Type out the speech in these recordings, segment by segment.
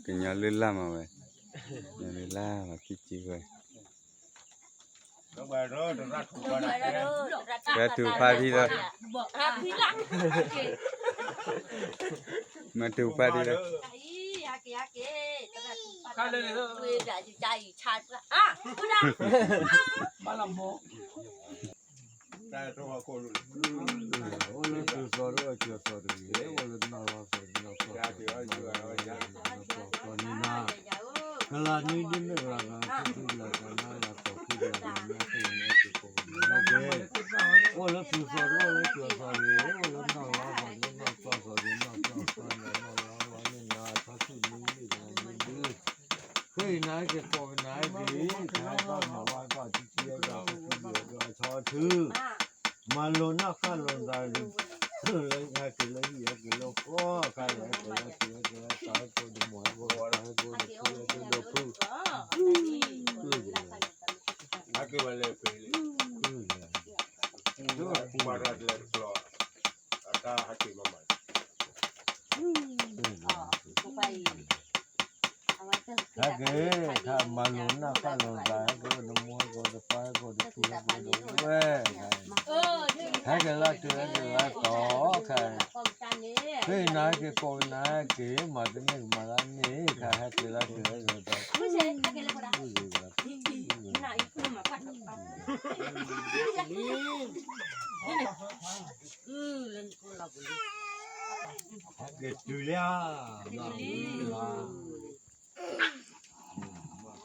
ကညီလုၢ်လၢ်မးဝဲ, ကညီလုၢ်လၢ်မး ခံစုဝဲ, တၢ်ထူးဖးထံလီၤ, မ့ၢ်ထူးဖးထံလီၤ, အိၣ်လၢသူၣ်သီတအိၣ် စၢၤသီတဂ့ၤ, အိၣ်လၢနီၢ်လီၤသီ နီၢ်သီသီန့ၣ်နၤ, ကလၤနံၤဒ်မ့ၢ်ကလၤဂၤ ဖုဖုကလၤဂၤနၤလၤကီၢ်ဖုကလၤဂၤနၤသ့ၣ်န့ၣ်က့ၤကိးကမၤက့ၤ, အိၣ်လၢသူၣ်သီတအိၣ်လၢစၢၤသီတဂ့ၤ, အိၣ်လၢနီၢ်လီၤသီ နီၢ်သီသီန့ၣ် နီၢ်သီသီန့ၣ် နီၢ်လီၤသီန့ၣ်နၤ ထီၣ်ဆူၣ်မံလံနၤ မံဒု ဃ့က့ၤနၤက့ၤ ကိးက့ၤနၤက့ၤ, တၢ်ဟဲထီၣ်မၤဝါထီၣ် ထံထံအကီၢ် ထံထံယိာ်ကီၢ် အဆီထု, မၤလိာ်နီၢ်ဃၣ်လိာ်သး လၢဟဲက့ၤလၢဟံၣ် ဟဲက့ၤလၢဃီ ခါလၢဟဲက့ၤလၢထံ ဟဲက့ၤလၢသး ဟဲက့ၤလၢမိၢ် ဟဲက့ၤလၢပၢ် ဟဲက့ၤလၢဖု ဟဲက့ၤဝဲလၢပှၤလၢ ပှၤတၢ်တကျဲတကျီ အတၢ်ဟဲက့ၤမးမး ဟဲက့ၤ ခါမၤလိာ်နီၢ်ဃၣ်လိာ်သး ဟဲက့ၤအိၣ်ဒီးမိၢ် ဟဲက့ၤဒီးပၢ် ဟဲက့ၤဒီးဝဲၢ် ဟဲက့ၤလၢတုၤ ဟဲက့ၤလၢတီၤ ခါ ဃ့နၤက့ၤ ကိးနၤက့ၤ မၤတန့ၢ်ကမၤလၢန့ၣ် ခါ ဟဲက့ၤလၢတုၤ ဟဲက့ၤဒီး ဟဲက့ၤတုၤလၢ ကဲ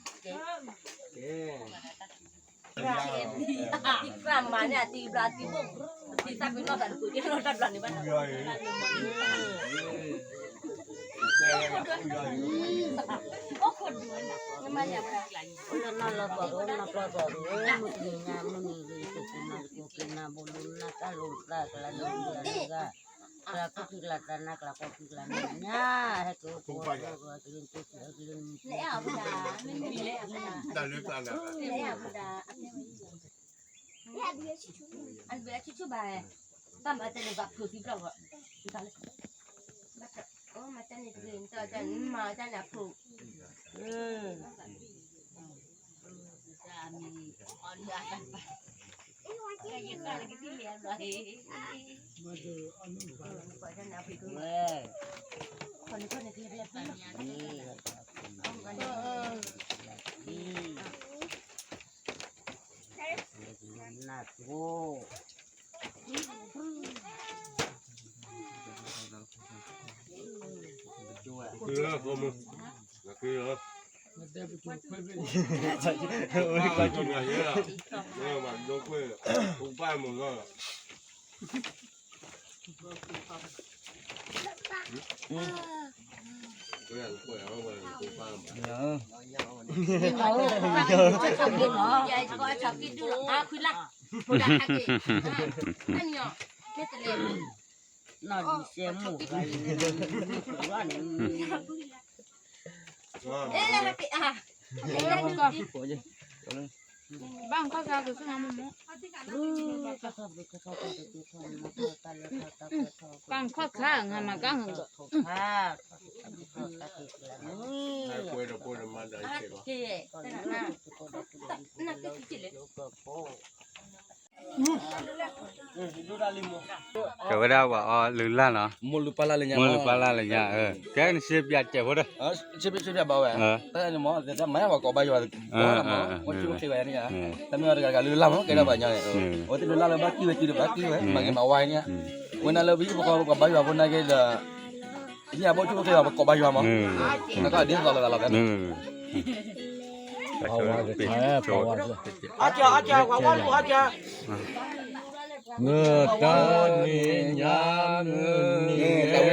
တံၤပျၢ်မၤန့ၢ်အတံၤဘျီ တံၤဘိၣ် တံၤသၣ်ကွံနီၢ်သးတပူၤ တံၤနီၢ်တၢ်ဘျီန့ၣ်ဘၣ် အိၣ်လၢနီၢ်လီၤပှၤအိၣ်နီၢ်ပျီၢ်ပှၤအိၣ် မုၢ်တနံၤညါမုၢ်နံၤဂ့ၤ က့ၤက့ၤနၤက့ၤက့ၤနၤ ဘိလူနၤတၢ်လိၤတၢ်ကလၤလိၤတၢ်ဂၤ ကလၤခိၣ်ခံကလၤသးနၤ ကလၤကိးခံကလၤနၤညါ ဟဲက့ၤအိၣ်ကိးဝဲဒၣ်ကလံၤကလံၤကလံၤ အဘျုးအဆူၣ်ဘၣ် တၢ်မၤတၢ်န့ၣ်ဘၣ်ဖုးသံဘျီၣ်ဘၣ် မၤတၢ်န့ၣ်တဂ့ၤ မၤတၢ်န့ၣ်အဖုး ဘၣ်ခီၣ်ခါကဆူၣ်မမ့ၢ် ဘၣ်ခီၣ်ခါ ငါမၤကါ ကဲဝဲဒၣ်ပှၤအီလုၢ်လၢ်နီၤ မိၢ်လုၢ်ပၢ်လၢ်လၢညါ မိၢ်လုၢ်ပၢ်လၢ်လၢညါ ကဲန့ၣ်စ့ပၠးတဲာ်ဖိဒီး စ့ပၠးဘၣ်ဝဲ တၢ်န့ၣ်မ့ၢ် မၤဝဲကိးဘါယွၤ ကိးဘါယွၤန့ၣ် တမ့ၢ်ဝဲတဂၤတဂၤလုၢ်လၢ်မ့ၢ် ကဲဒၣ်ပှၤညီန့ၣ် အဝဲသ့ၣ်လုၢ်လၢ်လၢဘၣ်ကံၢ်ဝဲစုဒီးဘၣ်ကံၢ်ဝဲ မၤဂ့ၤမၤဝါန့ၣ် ဝဲနၤလၢပဟံၣ်ပဃီပကိးဘါယွၤဖိနာ်က့ဒီး ဟံၣ်အဘိၣ်ဆူၣ်အိၣ်ချ့ဘၣ် ပကိးဘါယွၤမး နကဒ်သိးလီၤသးလီၤသး အါကၢ် အါကၢ် ပှၤဝါလူၤ အါကၢ် မုၢ်တနံၤညါမုၢ်နံၤဂ့ၤ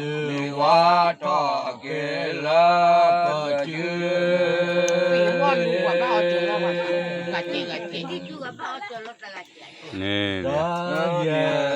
လုၢ်ဝါထီၣ်က့ၤလၢပစု န့ၣ်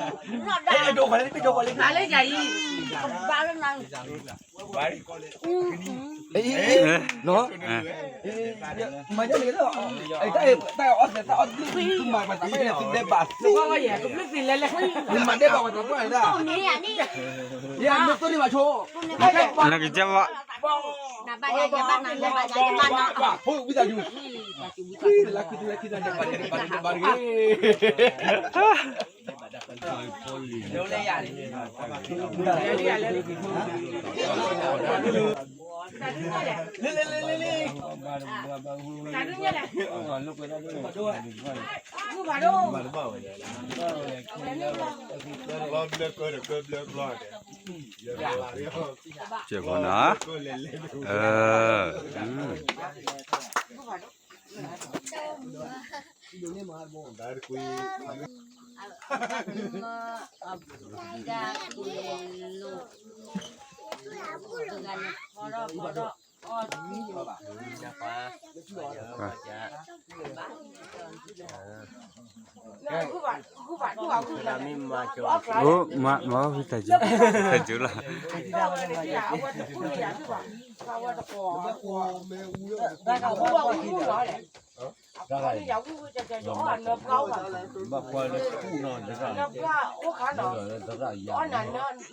ဒိၣ်ဃီလၢ ဒိၣ်ဃီလၢ နၤလၢယၤအံၤ ဘၣ်လၢနၤ အ့ နီၤ မၤညါန့ၣ်လီၤ တၢ်အီၣ်သဲးတၢ်အီၣ်သံ သုမၤပှၤသးပှၢ်န့ၣ် သုဒဲးဘၣ် သုမၤဒဲးဘၣ်ပှၤသးပှၢ်န့ၣ် ယၤမ့ၢ်တိၢ်န့ၢ်ဘၣ်ဆိ နကစၢ်ဘၣ် နဘၣ်ယၤ ယဘၣ်နၤ နဘၣ်ယၤ ယဘၣ်နၤ ဖိဝံသးစူၤ လၢခုလၢခံ လၢခံ ဒဲးဘၣ် ဒဲးဘၣ် ဒဲးဘၣ်တဂ့ၤ စဲးဖီနၤ အၢ ဒ်န့ၣ်မၤဘၣ် အိၣ်မးမး တၢ်စူၤ တၢ်စူၤလီၤ. ဘၣ်ကွၢ်လၢပူၤနီၤ တရၣ်